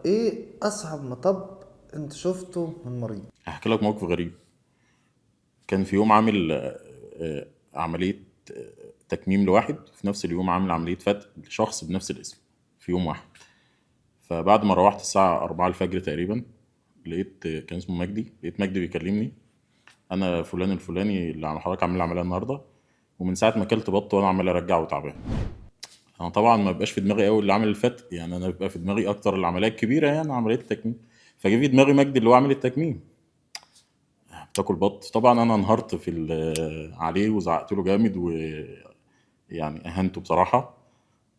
ايه اصعب مطب انت شفته من مريض؟ هحكي لك موقف غريب. كان في يوم عامل عملية تكميم لواحد، في نفس اليوم عامل عملية فتق لشخص بنفس الاسم في يوم واحد. فبعد ما روحت الساعة 4 الفجر تقريبا، لقيت كان اسمه مجدي، لقيت مجدي بيكلمني، انا فلان الفلاني اللي عم حضرتك عامل العملية النهارده، ومن ساعة ما اكلت بط وانا عمال ارجع وتعبان. انا طبعا ما بيبقاش في دماغي قوي اللي عامل الفتق، يعني انا بيبقى في دماغي اكتر العملية الكبيره، يعني عملية التكميم. فجه في دماغي مجدي اللي هو عامل التكميم، بتاكل بط. طبعا انا انهارت في عليه وزعقت له جامد، ويعني اهنته بصراحة،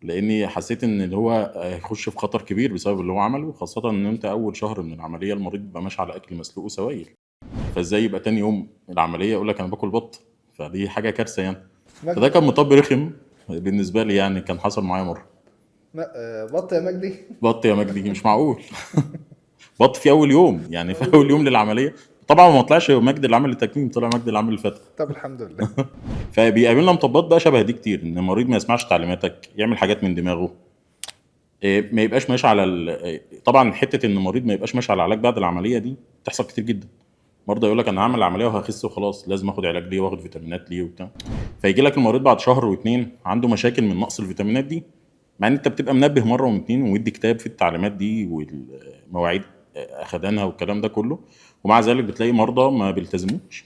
لاني حسيت ان اللي هو هيخش في خطر كبير بسبب اللي هو عمله، خاصة ان انت اول شهر من العملية المريض بيبقى ماشي على اكل مسلوق وسوائل، فازاي يبقى تاني يوم العملية يقول لك انا باكل بط؟ فدي حاجة كارثة يعني. فده كان مطب رخم بالنسبة لي، يعني كان حصل معايا مرة. بط يا مجدي. بط يا مجدي، مش معقول. بط في اول يوم، يعني في اول يوم للعملية. طبعا ما طلعش مجدي اللي عمل التكميم، طلع مجدي اللي عمل الفتق. طب الحمد لله. فبيقابلنا مطبات بقى شبه دي كتير، ان المريض ما يسمعش تعليماتك، يعمل حاجات من دماغه، ما يبقاش ماشي على طبعا حتة ان المريض ما يبقاش ماشي على العلاج بعد العملية دي بتحصل كتير جدا. مرضى يقول لك انا هعمل عملية وهخس وخلاص، لازم اخد علاج ليه واخد فيتامينات ليه وبتاع. فيجي لك المريض بعد شهر واتنين عنده مشاكل من نقص الفيتامينات دي، مع ان انت بتبقى منبه مرة واتنين ومدي كتاب في التعليمات دي والمواعيد اخدانها والكلام ده كله، ومع ذلك بتلاقي مرضى ما بيلتزموش.